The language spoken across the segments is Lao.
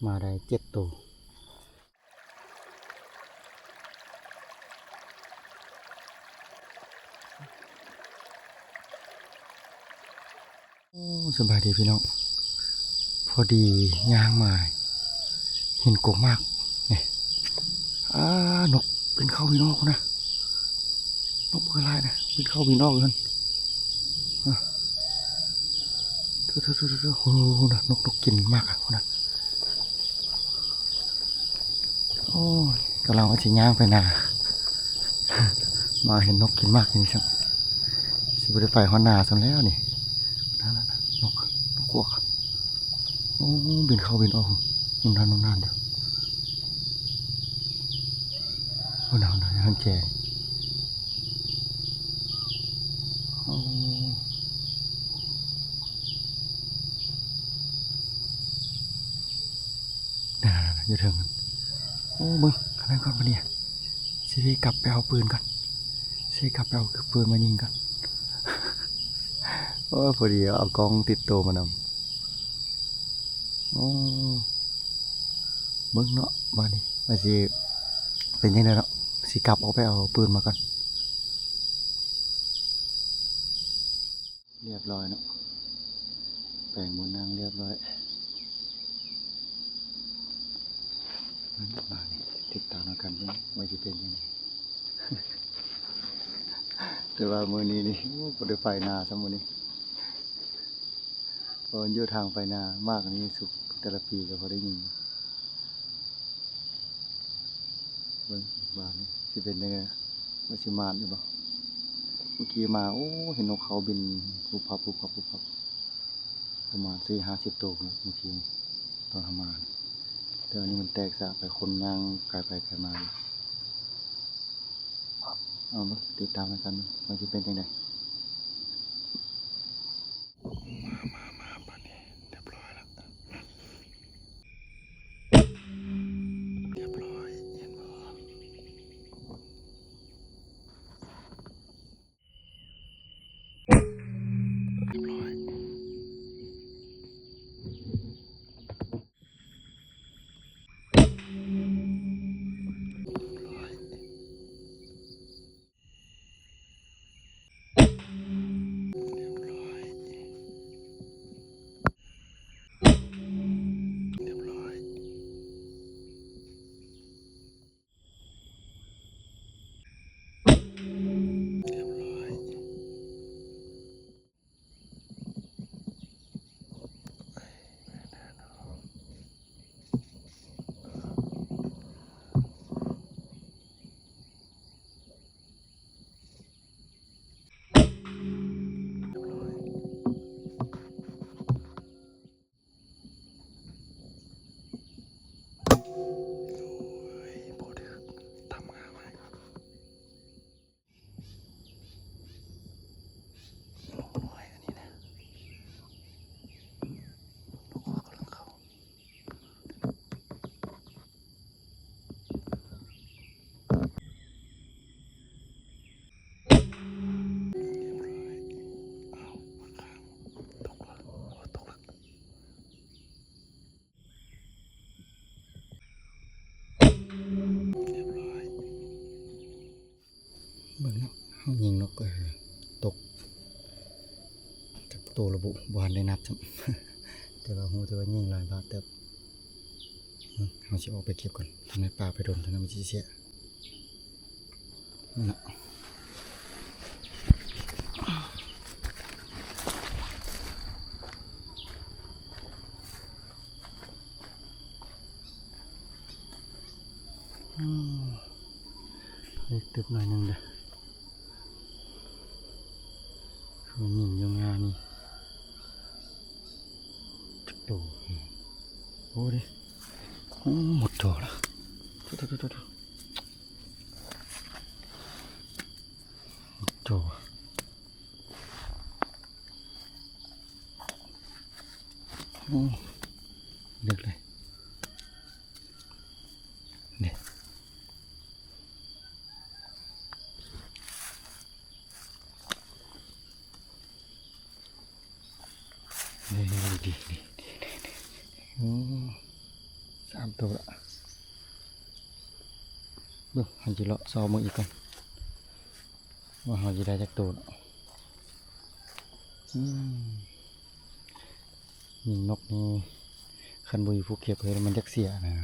ມາໄດ້ເຈັດໂຕ. ໂອ້ ສະບາຍດີພີ່ນ້ອງ ພໍດີຍ່າງມາເຫັນກົກໝາກນີ້ ອາ ນົກບິນເຂົ້າບິນອອກພຸ້ນນະ ນົກເພິ່ນຫຼາຍນະ ບິນເຂົ້າບິນອອກຢູ່ຫັ້ນ ອາ ໂທ້ໆໆໆ ໂອ້ ນະ ນົກ ນົກກິນໝາກພຸ້ນນະ. ໂອ້ຍ ກຳລັງວ່າຊິຍ່າງໄປນາ ມາເຫັນນົກກິນໝາກຢູ່ນີ້ຊ້ຳ ຊິບໍ່ໄດ້ໄປຮອດນາຊ້ຳແລ້ວນີ້ ນັ້ນໆໆ ນົກ ນົກກວກ ໂອ້ ບິນເຂົ້າບິນອອກ ໜຸ່ນນານ ໜຸ່ນນານຢູ່ ໂອ້ ນານໆ ຫັ້ນແກ່ ໂອ້. ນັ້ນໆໆ ຢູ່ເທິງນັ້ນ ໂອ້ ເບິ່ງອັນນັ້ນກ່ອນ ບາດນີ້ຊິໄດ້ກັບໄປເອົາປືນກ່ອນ ຊິໄດ້ກັບໄປເອົາປືນມາຍິງກ່ອນ ໂອ້ຍ ພໍດີເອົາກ້ອງຕິດໂຕມານຳ ໂອ້ ເບິ່ງເນາະ ບາດນີ້ວ່າຊິເປັນຈັ່ງໃດເນາະ ຊິກັບອອກໄປເອົາປືນມາກ່ອນ. ລຽບຮ້ອຍເນາະ ແປງບ່ອນນັ່ງລຽບຮ້ອຍ ມານີ້ຕິດຕາມນຳກັນເບິ່ງວ່າຊິເປັນຈັ່ງໃດ ແຕ່ວ່າມື້ນີ້ນີ້ ໂອ້ ບໍ່ໄດ້ໄປນາຊ້ຳມື້ນີ້ ເພາະຢູ່ທາງໄປນາ ໝາກນີ້ສຸກແຕ່ລະປີກໍພໍໄດ້ຍິງ. ເບິ່ງບາດນີ້ຊິເປັນຈັ່ງໃດ ວ່າຊິໝານຢູ່ບໍ່ ເມື່ອກີ້ມາ ໂອ້ ເຫັນນົກເຂົາບິນປຸບພັບ ປຸບພັບ ປຸບພັບ ປະມານສີ່ຫ້າສິບໂຕພຸ້ນແຫຼະ ເມື່ອກີ້ນີ້ ຕອນເຮົາມາ ແຕ່ວ່ານີ້ມັນແຕກສາບໄປ ຄົນຍ່າງກາຍໄປກາຍມາ ເອົາມາຕິດຕາມນຳກັນວ່າຊິເປັນຈັ່ງໃດ. ມາ ມາ ມາ ບາດນີ້ຮຽບຮ້ອຍລະ ຮຽບຮ້ອຍ ເຫັນບໍ່ ຮຽບເບິ່ງເນາະ ເຮົາຍິງນົກ ເອີ ຕົກຈັກໂຕລະບຸ ບໍ່ທັນໄດ້ນັບຊ້ຳ ແຕ່ວ່າຮູ້ແຕ່ວ່າຍິງຫຼາຍບາດເຕີບ. ເຮົາຊິອອກໄປເກັບກ່ອນ ທາງໃນປ່າໄປດົນ ທາງນັ້ນມັນຊິເສຍ ນັ້ນນະ. ອືມ ເລັກຕຶບໜ້ອຍໜຶ່ງເດີ ມີຍິງຢູ່ງານີ້ຈັກໂຕ. ໂອ້ ເດ້ ໂອ້ ໝົດຈໍລະ ໂທ້ໆໆໆ ໝົດຈໍ. ໂອ້ ເລິກເລີຍ ເດ້ ເດ້ ເດ້ ເດ້ ເດ້ ເດ້ ເດ້ ໂອ້. ເບິ່ງ ເຮົາຊິເລາະຊອກເບິ່ງອີກກ່ອນ ວ່າເຮົາຊິໄດ້ຈັກໂຕເນາະ. ອືມ ຍິງນົກນີ້ ຄັນບໍ່ມີຜູ້ເກັບເລີຍ ມັນຢາກເສຍນະ.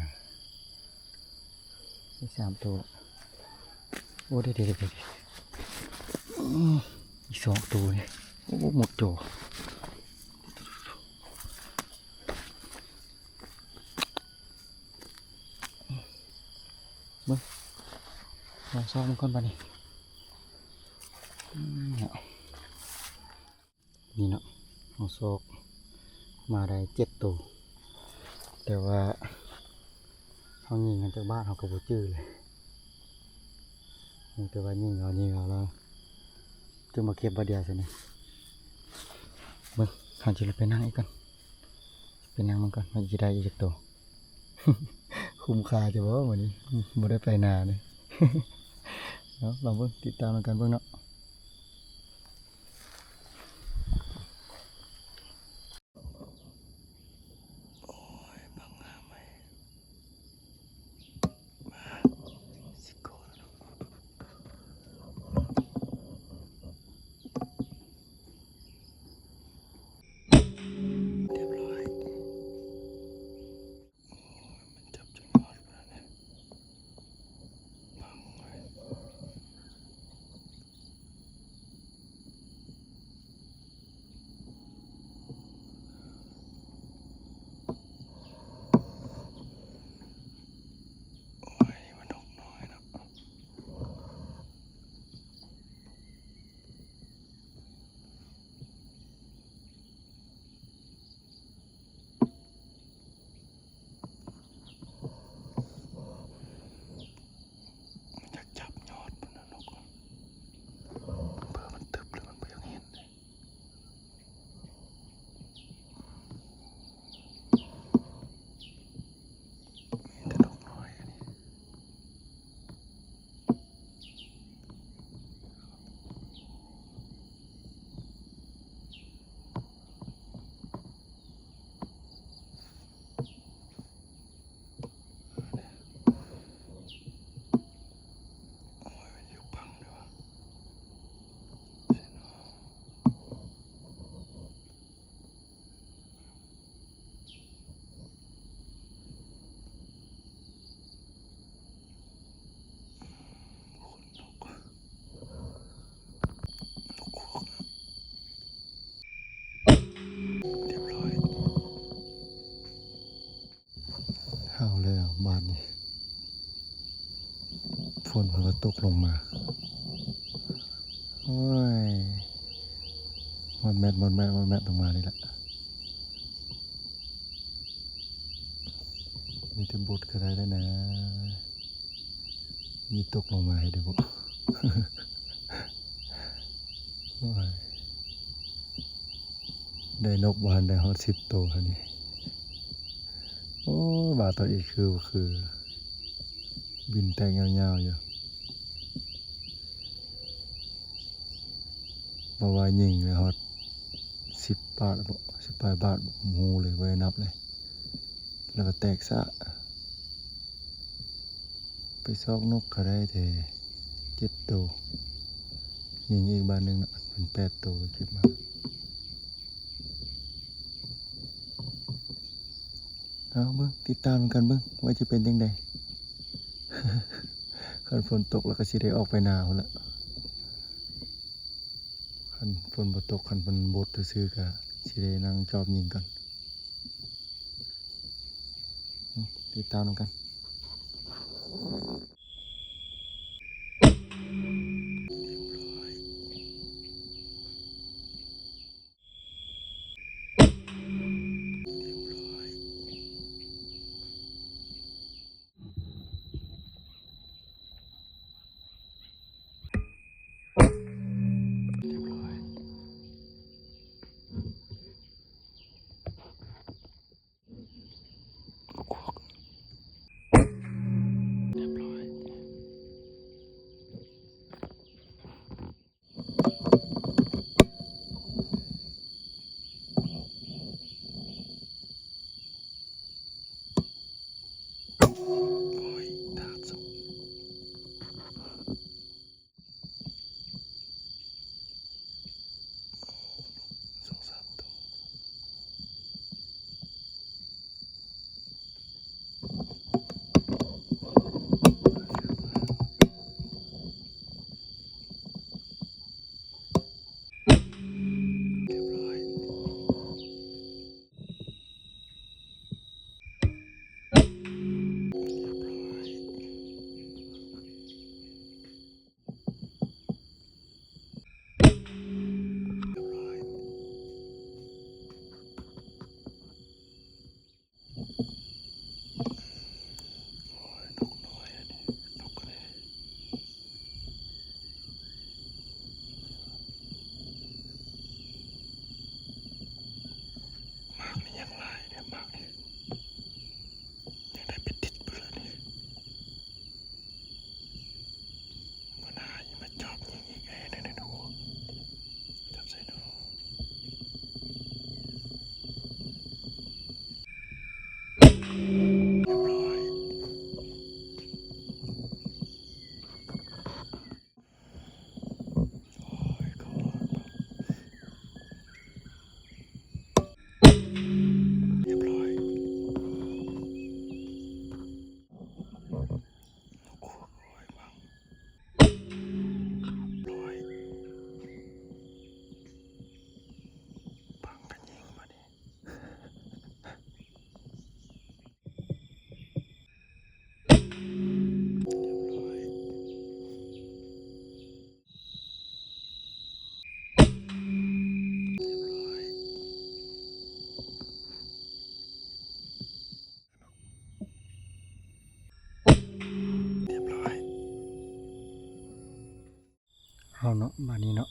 ໄດ້ສາມໂຕ. ໂອ້ ເດໆໆໆ ອືມ ອີກສອງໂຕນີ້. ໂອ້ ໝົດຈໍ. ເບິ່ງ ລອງຊອກເບິ່ງກ່ອນບາດນີ້. ອືມ ເນາະ ນີ້ເນາະ ເຮົາຊອກມາໄດ້ເຈັດໂຕ ແຕ່ວ່າເຮົາຍິງກັນຈັກບາດເຮົາກໍບໍ່ຈື່ເລີຍ. ມີແຕ່ວ່າຍິງເອົາ ຍິງເອົາແລ້ວ ຈຶ່ງມາເກັບບາດດຽວຊັ້ນນີ້. ເບິ່ງ ເຮົາຈະໄປນັ່ງອີກກ່ອນ ໄປນັ່ງມັນກ່ອນ ວ່າຊິໄດ້ອີກຈັກໂຕ. ຄຸ້ມຄ່າຢູ່ບໍ່ມື້ນີ້? ບໍ່ໄດ້ໄປນາເດ້. ເອົາ ລອງເບິ່ງ ຕິດຕາມນຳກັນເບິ່ງເນາະ. ໂອ້ຍ ບັກຫາໃໝ່ ມາ ຊິໂກນ ຮຽບຮ້ອຍ. ໂອ້ຍ ມັນຈັບຈົນຮອດພຸ້ນແຫຼະ ບັງເວີຍ. ໂອ້ຍ ມັນນົກນ້ອຍເນາະ. ມັນຢາກຈັບຍອດພຸ້ນນະນົກ ເພື່ອມັນຕຶບແລ້ວມັນບໍ່ຢາກເຫັນເດ້. ມີແຕ່ນົກນ້ອຍອັນນີ້. ໂອ້ຍ ມັນຢູ່ຝັ່ງເດີວະ ໃຊ່ເນາະ. ຮາວແລ້ວບາດນີ້ ຝົນເພິ່ນກໍຕົກລົງມາ. ໂອ້ຍ ມອດແມດ ມອດແມດ ມອດແມດລົງມານີ້ແຫຼະ. ມີແຕ່ບົດກໍໄດ້ແລ້ວນະ. ມີຕົກລົງມາໃຫ້ເດ້ບໍ່? ໂອ້ຍ ໄດ້ນົກບໍ່ທັນໄດ້ຮອດສິບໂຕຫັ້ນນີ້. ໂອ້ຍ ບາດຕອນອີກຄື ຄື ບິນແຕກຍາວໆຢູ່. ບໍ່ວ່າຍິງໄດ້ຮອດສິບບາດບໍ່ ສິບປາຍບາດບໍ່ ບໍ່ຮູ້ເລີຍ ບໍ່ໄດ້ນັບເລີຍ. ແລ້ວກໍແຕກຊະ. ໄປຊອກນົກກໍໄດ້ແຕ່ເຈັດໂຕ. ຍິງອີກບາດໜຶ່ງເນາະ ເປັນແປດໂຕ ເກັບມາ. ເອົາເບິ່ງ ຕິດຕາມນຳກັນເບິ່ງວ່າຈະເປັນຈັ່ງໃດ. ຄັນຝົນຕົກແລ້ວກໍຊິໄດ້ອອກໄປນາພຸ້ນລະ. ຄັນຝົນບໍ່ຕົກ ຄັນມັນບົດຊື່ໆ ກໍຊິໄດ້ນັ່ງຈອບຍິງກ່ອນ. ຕິດຕາມນຳກັນ. ເອົາເນາະ ບາດນີ້ເນາະ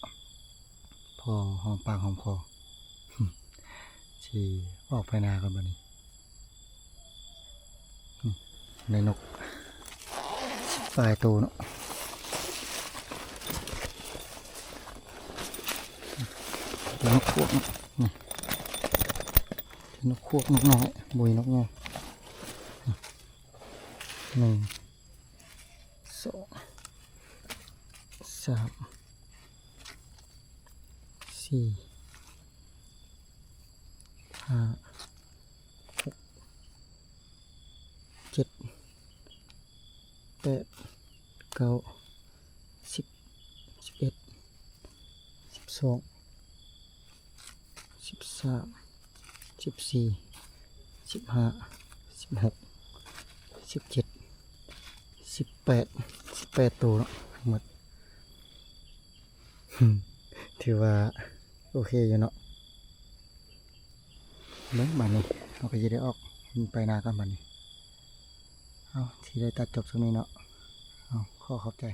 ພໍຫອມປາກຫອມຄໍ ຊິອອກໄປນາກ່ອນບາດນີ້. ໄດ້ນົກປາຍໂຕເນາະ ເປັນນົກຄວກເນາະ ນີ້ ເປັນນົກຄວກ ນົກນ້ອຍ ບໍ່ມີນົກໃຫຍ່. ໜຶ່ງ ສອງ ສາມ ສີ່ ຫ້າ ຫົກ ເຈັດ ແປດ ເກົ້າ ສິບ ສິບເອັດ ສິບສອງ ສິບສາມ ສິບສີ່ ສິບຫ້າ ສິບຫົກ ສິບເຈັດ ສິບແປດ ສິບແປດໂຕເນາະ ໝົດ ຖືວ່າໂອເຄຢູ່ເນາະ. ເບິ່ງບາດນີ້ ເຮົາກໍຊິໄດ້ອອກໄປນາກ່ອນບາດນີ້. ເອົາ ຊິໄດ້ຕັດຈົບສ່ຳນີ້ເນາະ. ເອົາ ຂໍຂອບໃຈ.